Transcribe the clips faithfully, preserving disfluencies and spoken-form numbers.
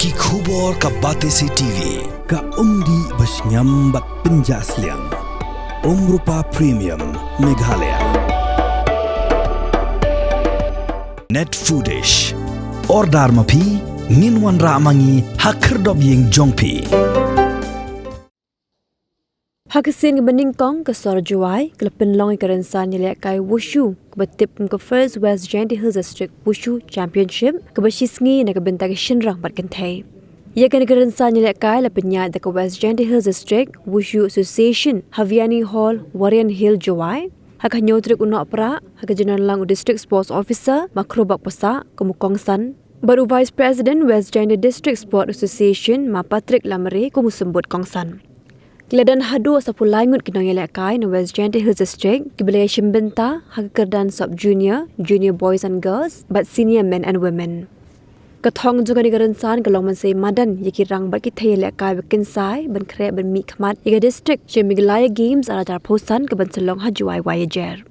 Ki khubor ka Batesi T V, ka umdih ba shngiam bad pynjah sliang. Umrupa Premium, Meghalaya. Net Foodish. Order ma phi, ngin wanrah ma ngi ha khyrdop ïing jong phi. Ha ka sien kaba nyngkong, ka sor Jowai ka la pynlong ïa ka rynsan ïalehkai Wushu kaba tip kum ka First West Jaintia Hills District Wushu Championship, kaba shisngi na ka bynta ka shynrang bad kynthei. Ïa kane ka rynsan ïalehkai la pynïaid da ka West Jaintia Hills District Wushu Association ha Vianney Hall, Warren Hill, Jowai, ha ka hynñiew tarik u Nohprah, ha ka jingialang u District Sports Officer, Ma Khrobok Passah, kum u kongsan, bad u Vice President West Jaintia District Sport Association, Ma Patrick Lamare, kum u symbud kongsan. Ki la don haduh saphew lai ngut ki nongïalehkai na West Jaintia Hills District kiba la ïashim bynta ha ka kyrdan sub junior, junior boys and girls, bad senior men and women. Ka thong jong kane ka rynsan ka long ban sei madan ïa ki rangbah kynthei ïalehkai ba kynsai ban khreh ban mihkhmat ïa ka district sha Meghalaya Games ar hajar arphew san kaban sa long ha Jowai Wahiajer.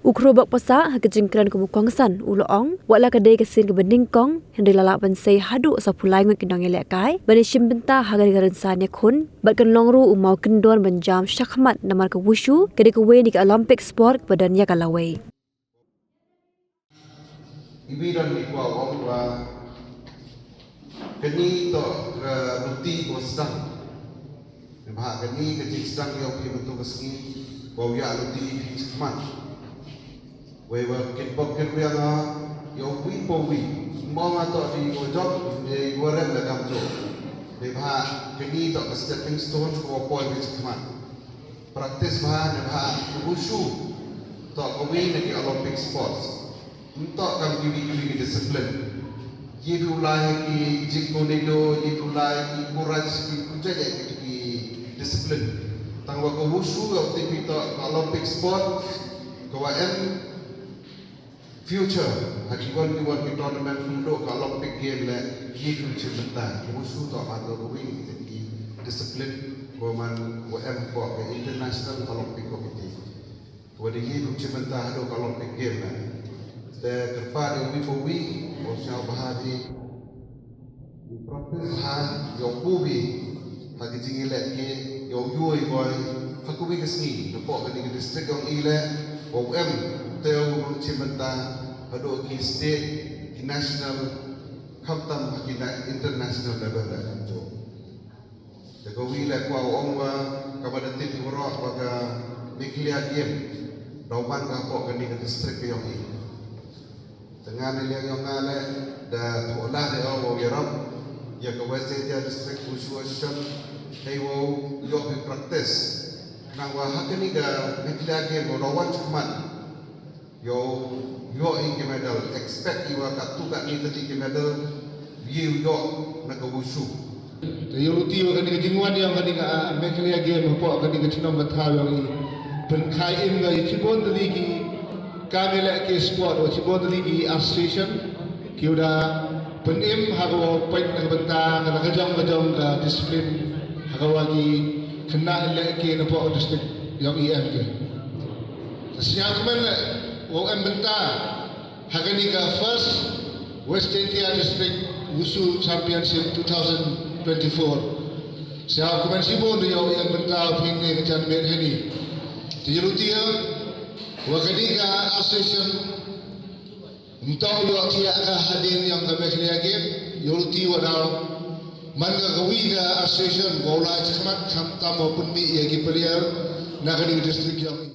U Khrobok Passah ha ka jingkren kum u kongsan u la ong, wat la ka dei ka sien kaba nyngkong, hynrei la lah ban sei haduh saphew lai ngut ki nongïalehkai ban ïashim bynta ha kane ka rynsan ïakhun, bad kan long ruh u mawkyndon ban jam shakhmat namar ka Wushu ka dei kawei na ki Olympic sport kaba don ïa ka lawei. Iwei don ki kwah ong ba kane toh ka luti ba sdang. Namar kane ka jingsdang ïa phi mynta ka sngi ba u ïa luti phi sdang. Wei wa kitbok kitbiang ïa uwei pa uwei. Mo nga toh dei wa jop dei wa rem da kam jop. Namar kane toh ka stepping stone ka wa poi phi sdang. Practice bha ne bha, wushu toh kawei na ki Olympic sports. Ym toh kam kiwei kiwei ki discipline. Ye phi u lai ki jingkynmaw, ye phi u lai ki courage, ki kujai ki, ki discipline. Tang wa ka wushu ka u tip hi toh ka Olympic sports, ka wa em future, ha kiwei kiwei ki tournament, kum dei ka Olympic Game leh, ye kum shim bynta, ka wushu toh ka dei kawei na ki discipline, ka man wa em ko ka International Olympic Committee. Ka wa dei ye kum shim bynta haduh ka Olympic Game leh. Te kyrpad ïa uwei pa uwei, u sngewbha hi. U practice ha, ïa u pynbeit, ha ki jingïalehkai, ïa u ïoh i boi, ha kawei ka sngi, napoh kane ka district yong i leh, wa u em, te u nang shim bynta, haduh ki state, ki national, khamtam ha ki na-, international level leh kumjuh. Te kawei leh kwah ong wa, kaba da tip i waroh, wa ka Meghalaya Game, da u man ka hapoh kane ka district yong i. Te nga na liang yong nga leh, da thoh lah ïa u ïarap ïa ka West Jaintia District Wushu Association, hei wa u ïoh phi practice. Nang wa ha kane ka Meghalaya Game wa u wan shakhmat. Ïoh, ïoh i ki medal, expect i wa katto katne tylli ki medal, ye u ïoh na ka wushu. Te ïa luti wa kane ka jingwan ïa kane ka, ah, Meghalaya Game hapoh kane ka shnong ka thaw yong i. Pynkhie im ka ïa shibun tylli ki kam ïalehkai sport, wa shibun tylli ki association, ki u da pynim ha ka wa peit na ka bynta, na ka jong ka jong ka discipline, ha ka wa ki khynnah ïalehkai napoh ka district yong i em ki. Te sngewkmen leh, wa em bynta, ha kane ka First West Jaintia District Wushu Championship two thousand twenty-four. Sngewkmen shibun ïa u ïeng bynta phi ne ka janmiet heini. Te ïa luti ïa, wa kane ka association, ym tang ïoh thiah ka hadien ïa ka Meghalaya Game, ïa luti wa daw. Man ka kawei ka association, wa u lai shakhmat khamtam wa pynmih ïa ki player, na kane ka district yong i.